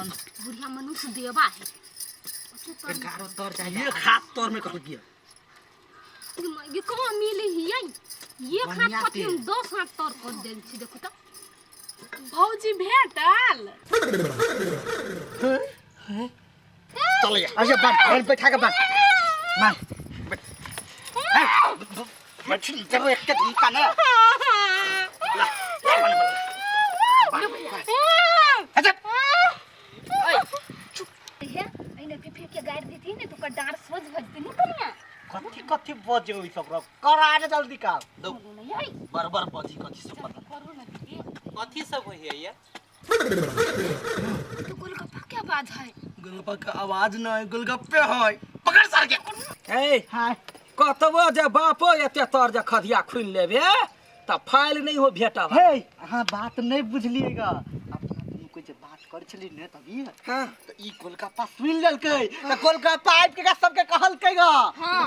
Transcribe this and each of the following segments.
बुढ़िया मनुष्य देवा है गारो तर जाए एक हाथ तर में कहल किया ये कहाँ मिले हियै एक हाथ बढ़िया कथी हम तेल। 10 हाथ तर कर देल छी देखू तऽ भौजी भेटल चल या अच्छा बांध बांध बैठा के बांध बांध बैठ जब एक के धमका ना ला, बांध, बांध, बांध। अच्छा हे एने फिर के गाड़ देती ने तो ओकर डाँड़ सोझ भऽ जेतै ने कनिया कथी कथी बजे ओइ सब रह कर आने जल्दी काम दो बोलू ने यै बरबर बजी कथी सब पता करू ने दीदी कथी सब होइए ये ई तो गोलगप्पा के आवाज है गोलगप्पा के आवाज न गोलगप्पे है पकड़ सर के ए कतबो जे बापो एते तर जे खदिया खुनि लेबे तऽ फाइल नहि हो भेटब हे अहाँ बात नहीं बुझलिएगा अपना दुनू के जे बात कर छली ने तभी हाँ तो ई गोलगप्पा सुन लेलकै त गोलगप्पा आबि के सबके कहलकै ग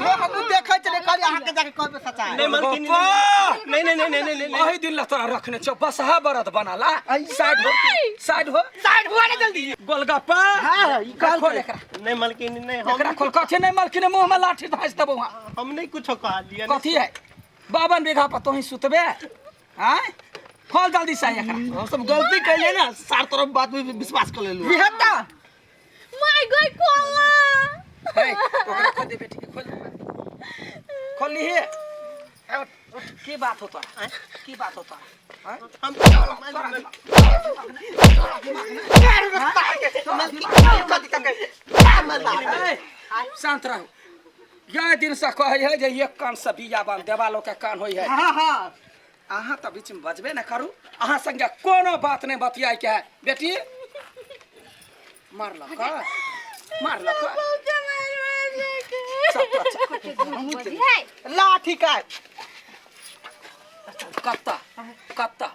हे हमहूँ देखै छलियै कहलियै अहाँके जाके कहबै सच्चाइ नहीं मालकिनी गोलगप्पा! नहीं नहीं नहीं नहीं नहीं नहीं अही दिन ला तोरा रखने छौ बसहा बरद बनाला साइड हो साइड हो साइड हुआ ने जल्दी गोलगप्पा हाँ, ई खोल कहलकै। एकरा नहीं मालकिनी नहीं हम एकरा खोल कथी नहीं मालकिनी मुँह में लाठी धाँसि देबौ वहाँ हम नहीं कुछो कहलिए कथी है 52 बीघा पर तोही सुतबे आँय खोल जल्दी से एकरा हम सब गलती कैले ना सार तरफ बात में विश्वास कर लेलु बिहता माय गई कोला हे ओकरा खोल दे बेटी के खोल दे। खोल ली हे उठ, उठ, की बात हो तोरा की बात हो तोरा आँय? हम ए, शांत रहू यह दिन से कहै है जे एक कान से बिया बान देवालो के कान होइ है हाँ हाँ अहाँ तऽ बीचमे बजबे ने करू अहाँ संगे कोनो बात नहि बतियाइ के है बेटी मारलक मारलक चल, चल, चल। है लाठी काट कत्ता कत्ता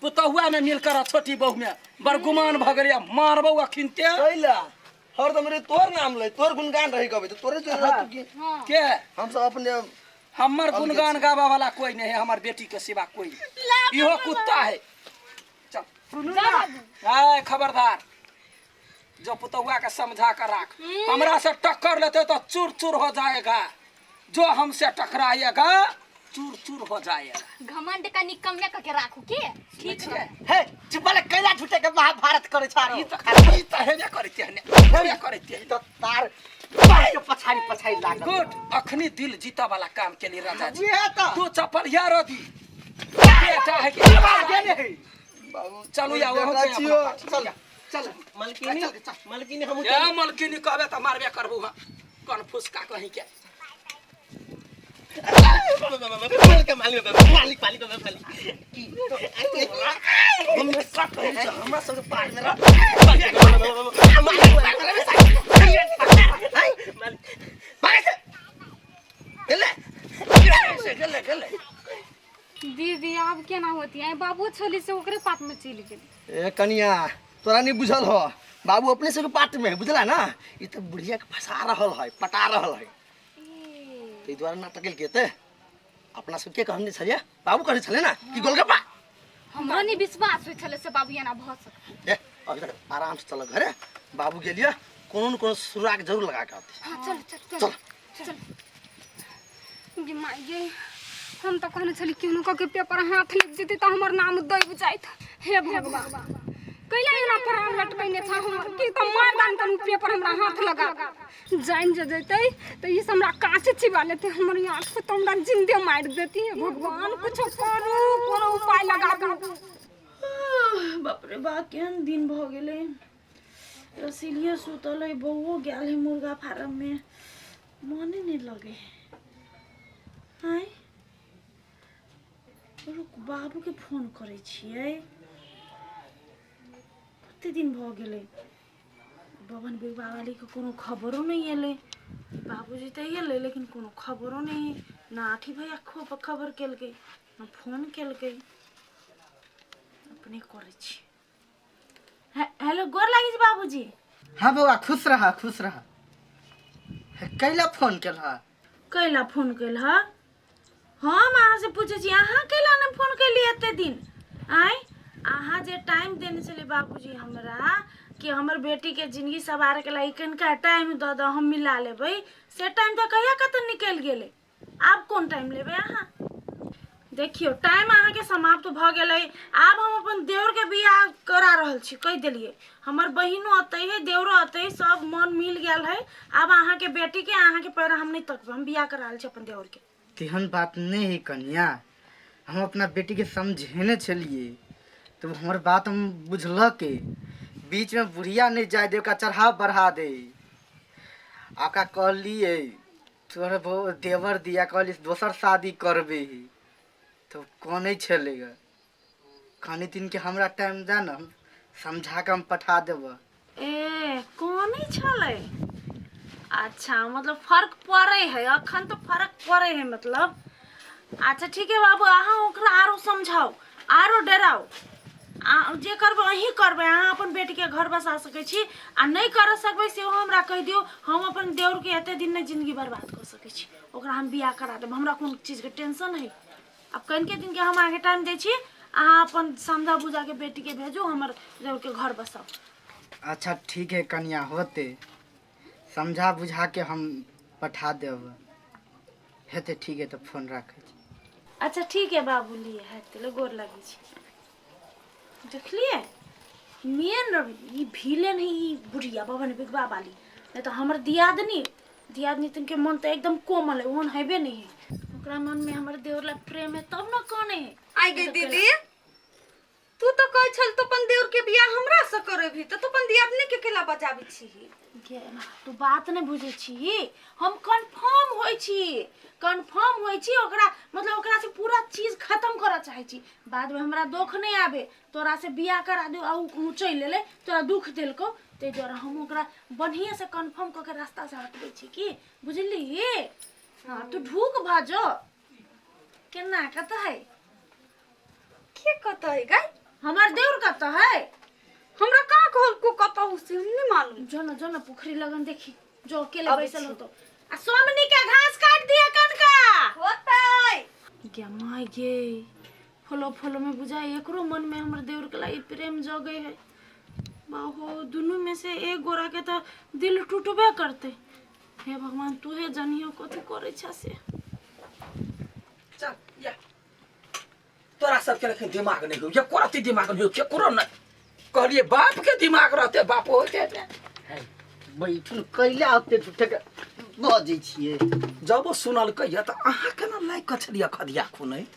पुतहुआ में मिलकर छोटी बहू में बड़ गुमान भऽ गेलै मारबौ अखिनते कैला हरदम रे तोर नाम ले तोर गुणगान रही कभी तो तोरे जो रहतु की के हम सब अपने हमर गुणगान गाबा वाला कोई नहीं है हमर बेटी के सिवा कोई नहीं। इहो कुत्ता है चल ए खबरदार जो पुतहुआ के समझा कर राख हमरा से टक्कर लेते तो चूर चूर हो जाएगा जो हमसे टकराएगा चूर चूर हो जाएगा घमंड का निकम्मे करके राखू के ठीक है हे चुप कैला झूठे के महाभारत करे छारो ई तऽ ई तऽ हेबे करैत हने हेबे करैत ई तऽ तार बाह के पछाड़ी पछाड़ी लागल गुड अखनी दिल जीता वाला काम के लिए राजा जी उहे तऽ तू चप्पल यारो दी बेटा है कि गेले है बाबू चलू या वहाँ बेटा के छियो अपना चल चल मलकिनी मलकिनी हम ए मलकिनी कहबे तऽ मारबे करबू हम कन फुसका कहीं के मालिक मालिक मालिक मालिक हम सब कहै छ हमरा सब पार में रह गेले गेले दीदी आब केना होती आइ बाबू छली से ओकरे पात में चलि गेल ए कनिया तोरा नहीं बुझल हो बाबू अपने सबके पाट में है बुझला ना ई तऽ बुढ़िया के फंसा रहल है पटा रहल है ताहि दुआरे नाटक केलकै ते अपना सबके कहने छलियै बाबू कहने छलै ना कि गोलगप्पा हमरा नहीं विश्वास होइ छलै से बाबू एना भऽ सकत ए अभी तक आराम से चल घरे बाबू गेलियै कोनो न कोनो सुराग जरूर लगा के आते हाँ चल चल चल चल गे माय गे हम तऽ कहने छली केहनो कऽ के पेपर हाथ लागि जेतै तऽ हमर नाम दबि जाइत हे भगवान कैला एना प्राण लटकैने छह हमर की तऽ मार दान तनु पेपर हमरा हाथ लगा जानि जे जेतै तऽ ई से हमरा काँचे चिबा लेतै हमर आँख से तऽ हमरा जिंदे मारि देती हे भगवान कुछो करू कोनो उपाय लगाबू बाप रे बा केहन दिन भऽ गेलै रसीलियो सुतल है बौओ गेल है मुर्गा फार्म में मने नहीं लगे है आँय रुक बाबूके फोन करै छियै कते दिन भऽ गेलै बबन बेगवा वालीके कोनो खबरो नहि एलै बाबूजी तऽ एलै लेकिन कोनो खबरो नहि ना आठी भैया खबर केलकै ना फोन केलकै अपने करै छी हेलो गोर लागै छी बाबूजी हाँ बौआ खुश रह खुश रह कैला फोन केलह कैला फोन केलह हम अहाँसँ पूछै छी अहाँ कैला नहि फोन केलियै एते दिन आँय अहाँ जे टाइम देने छलियै बाबूजी हमरा कि हमर बेटी के जिंदगी सवार के लागि कनिका टाइम दऽ दऽ, हम मिला लेबै। से टाइम तऽ कहिया कतऽ निकलि गेलै, आब कोन टाइम लेबै अहाँ? देखियौ, टाइम अहाँके समाप्त भऽ गेलै। आब हम अपन देवरके बियाह करा रहल छी, कहि देलियै। हमर बहिनो अतै है, देवरो अतै, सब मन मिल गेल है। आब अहाँके बेटीके अहाँके पैर हम नहि तकबै, हम बियाह करा रहल छी अपन देवरके। तेहन बात नहि है कनिया, हम अपना बेटीके समझेने छलियै तऽ ओ हमर बात हम बुझलकै। बीचमे बुढ़िया नहि जाय दे, ओकरा चढ़ाव बढ़ा दे। आ ओकरा कहलियै तोहर देवर दिया, कहली दोसर शादी करबै तऽ कनै छलै। कनि दिनके हमरा टाइम दे ने, हम समझा कऽ हम पठा देबऽ। ए कनै छलै? अच्छा, मतलब फर्क पड़ै है अखन तऽ, फर्क पड़ै है मतलब। अच्छा ठीक है बाबू, अहाँ ओकरा आरो समझाउ, आरो डराउ। आ जे करबै अहीं करबै। अहाँ अपन बेटीके घर बसा सकै छी आ नहि कर सकबै सेहो हमरा कहि दियौ। हम अपन देउरके एते दिन नहि जिंदगी बर्बाद कऽ सकै छी, ओकरा हम बियाह करा देब। हमरा कोन चीजके टेंशन है। आब कनिके दिनके हम अहाँके टाइम दै छी, अहाँ अपन समझा बुझाके बेटीके भेजू, हमर देउरके घर बसाउ। अच्छा ठीक है कनिया, होते समझा बुझा के हम पठा देब, हेतै। ठीक है, तऽ फोन राखै छी। अच्छा ठीक है बाबू, लिए हेतै, ले गोर लगै छी। देखलियै, मेन ई भिलेन है ई बुढ़िया बबन बिगवा वाली, नहीं तो हमर दियादनी दियादनी तिनके मन तऽ एकदम कोमल है, ओहन हेबे नहीं है। ओकरा मन में हमर देवर ला प्रेम है तब न कने है। आई गई दीदी, तू तो कहै छल तू अपन देवर के बियाह हमरा से करबही, तऽ तू अपन दियादनी के केला बजाबै छीही? गे तू बात नहीं बुझै छी, हम कन्फर्म होइ छी, कन्फर्म होइ छी। ओकरा मतलब ओकरा से पूरा चीज खत्म करऽ चाहै छी, बाद में हमरा दुख नहीं आबे। तोरा से बियाह करा दू आ उ कहूँ चलि एलै, तोरा दुख देलकौ, ताहि दुआरे हम ओकरा बढ़िएँ से कन्फर्म कऽ के रास्ता से हटबै छी, की बुझली? हाँ, तू ढूक भऽ जो। केना कतऽ है? के कतऽ है गई? हमर देउर कतऽ है? हमरा कहाँ कहल को कतऽ से हम नहीं मालूम। जो न, जो न पोखरी लगन देखी जो, अकेले अबै बैसल छी। होतो। आ सोमनी के घास काट दिया कनका होतै। गे माय गे, फलो फलो में बुझाय एकरो मन में हमर देउर के लागि प्रेम जगे है। बाहो, दुनू में से एक गोरा के तो दिल टूटबे करते। हे भगवान, तू हे जनियो कथी करे छ से। चल या, तोरा सबके लेकिन दिमाग नहीं हो, एको रत्ती दिमाग नहीं हो केकरो नहीं। कहलिए बाप के दिमाग रहते, बाप होते ने। बैठुन कैला ओते झूठे के बजै छियै? जब ओ सुनलकै तऽ अहाँ केना लागि कऽ छलियै खदिया खुनैत?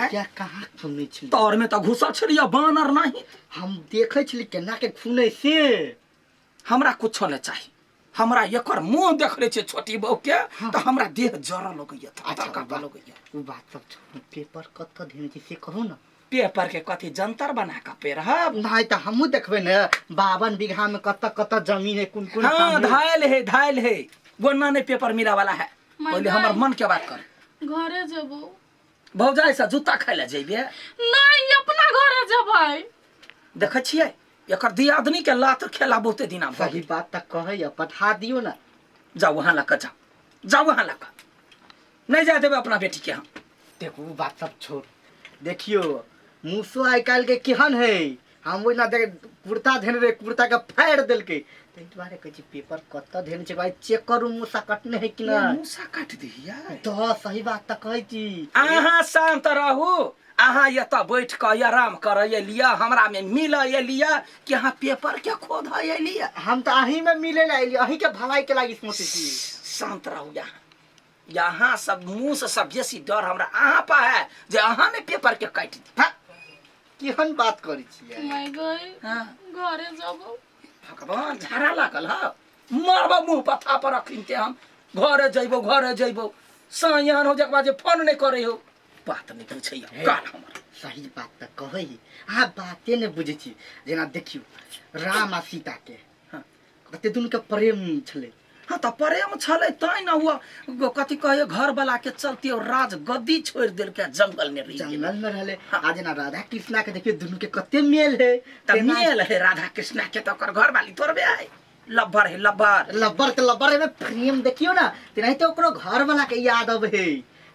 क्या कहाँ खुनै छली? तर में तऽ घुसल छलियै बानर नहीं। हम देखै छली केना के खुनै से। हमरा कुछो नहीं चाही, हमरा एकर मुंह देख ले छै छोटी बहू के तऽ हमरा देह जरऽ लगैया, थर कांपऽ लगैया। ओ बात सब छोड़ू, पेपर कतऽ धेने छी से कहू ने। पेपर के कथी जंतर बना कऽ पेरहब? नहीं तऽ हमहूँ देखबै ने 52 बीघा में कतऽ कतऽ जमीन है, कोन कोन। हाँ, धायल है, धायल है, वो ना नहीं पेपर मिला वाला है। पहले हमर मन के बात कर। घरे जेबो। भौजाई से जूता खाय लए जइबे? नहीं, अपना घरे जेबै। देखै छियै एकर दियादनी के लात खेला बहुते दिना भऽ सही गेल। बात तऽ कहैया, पठा दियौ ने। जाउ वहाँ लऽ कऽ, जाउ जाउ वहाँ लऽ कऽ, नहीं जाय देबै अपना बेटी के हम। देखू, ओ बात सब छोड़, देखियो मूसो आइ काल्हि के केहन है। हम ओहिना देख कुर्ता धेने रहे, कुर्ता के फाड़ि देलकै। ताहि दुआरे कहै छी पेपर कतऽ धेने छै भाई, चेक करू मूसा कटने है कि नहि। मूसा काटि दिहिया। तऽ सही बात तऽ कहै छी। अहाँ शांत रहू, अहाँ एतऽ बैठ कऽ आराम करऽ एलियै, हमरा में मिलऽ एलियै कि अहाँ पेपर के खोधऽ एलियै? हम तऽ अहीं में मिले ला एलियै, अहीं के भलाई के लागि सोचै छी। शांत रहू। यहाँ यहाँ सब मुँह से सब बेसी डर हमरा अहाँ पर है जे अहाँ ने पेपर के काटि दी। हाँ, केहन बात करै छियै? माय गई। हाँ। घरे जेबो। भगवान, झाड़ा लागल ह, मारबो मुँह पर थापर अखिनते। हम घरे जइबो, घरे जइबो, सायान हो जकरा जे फोन नहीं करे हो, बात नहीं पूछैया काल हमर। सही बात तऽ कहै, अहाँ बाते नहि बुझै छी। जेना देखियौ राम आ सीता के, हाँ। कते दुनू के प्रेम छलै। हाँ तऽ प्रेम छलै तैं ने ओ कथी कहै घर वाला के चलते ओ राज गद्दी छोड़ि देलकै आ जंगल में रहि गेलै। जंगल में रहले। आ जेना राधा कृष्णा के देखियौ, दुनू के कते मेल है। तऽ मेल है राधा कृष्णा के तऽ ओकर घर वाली थोड़बे है, लब्बर है लब्बर। लब्बर तऽ लब्बर में प्रेम देखियौ ने, तेनाहिते ओकरो घर वाला के याद अबै है।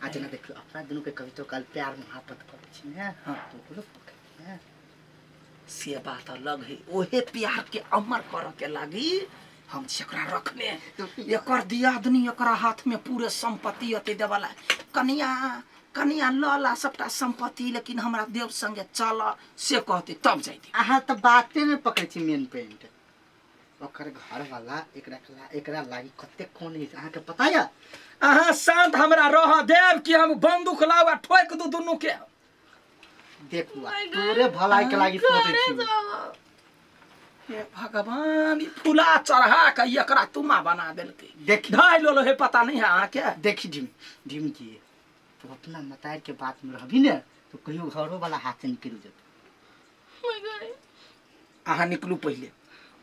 आ जेना देखियौ अपना दुनू के कभी तो काल प्यार मोहब्बत करै छी ने। हाँ। तऽ ओकरो ने। से बात अलग है। ओहे प्यार के अमर कर के लागी हम छी एकरा रखने। एकर दियादनी एकरा हाथ में पूरे संपत्ति अते देवला। कनिया कनिया ल ला सबटा संपत्ति, लेकिन हमरा देव संगे चल से कहते तब जैती। अहाँ तऽ बाते नहि पकड़ै छी मेन पॉइंट। ओकर घर वाला एकरा एकरा लागी कते कोन है अहाँके पता यऽ? अहाँ शांत हमरा रह देब कि हम बंदूक लाउ आ ठोकि दू दुनू के? देख बुआ, तोरे भलाई के लागी सोचै छी। हे भगवान, ई फूला चढ़ा के एकरा तुमा बना देलकै। देखी ढाई लो हे, पता नहीं है अहाँके। देखी ढीम ढीम की तू अपना मतार के बात में रहबी ने तो कहियो घरो वाला हाथ से निकल जेतौ। अहाँ निकलू पहिले,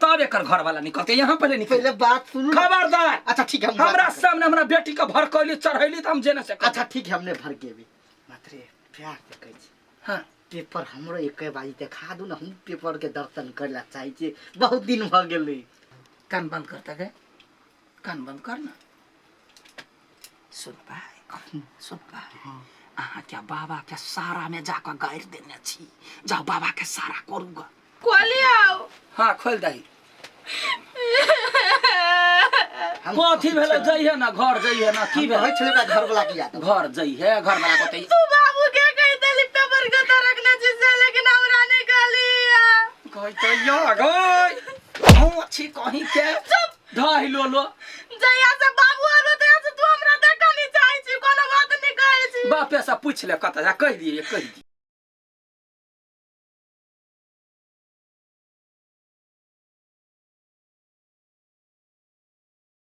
तब एकर घर वाला निकलते। यहाँ पहिले निकल। पहिले बात सुनू ना। खबरदार। अच्छा ठीक है, हम बात हमरा करब। सामने हमरा बेटी के भड़कैली चढ़ैली तऽ हम जेने से करब। अच्छा ठीक है, हमने भर गेबी मात्रे प्यार से कहै छी। हाँ। पेपर हमरो एक बारी देखा दू ना, हम पेपर के दर्शन करे ला चाहै छी, बहुत दिन भऽ गेलै। कान बंद करता गए, कान बंद कर ना। सुन भाई, सुन भाई, अहाँ के बाबा के सारा में जाकर गारि देने छी, जाओ बाबा के सारा करूँगा। खोली आओ। हाँ खोल दही। कथी भेलै? जइहे ना घर, जइहे ना। की कहै भेलै? छलै ओकरा घर वाला की याद घर जइहे, घर वाला कहतै तू बाबू के कह देली पेपर के तो रखने छी से, लेकिन हमरा नहीं कहली। कहै या गई हम छी कहीं के ढाई लो लो। जहिया से बाबू आबे तहिया से तू हमरा देखऽ नहीं चाहै छी, कोनो बात नहीं कहै छी। बापे से पूछ ले कतऽ जा, कहि दिए कहि दिए।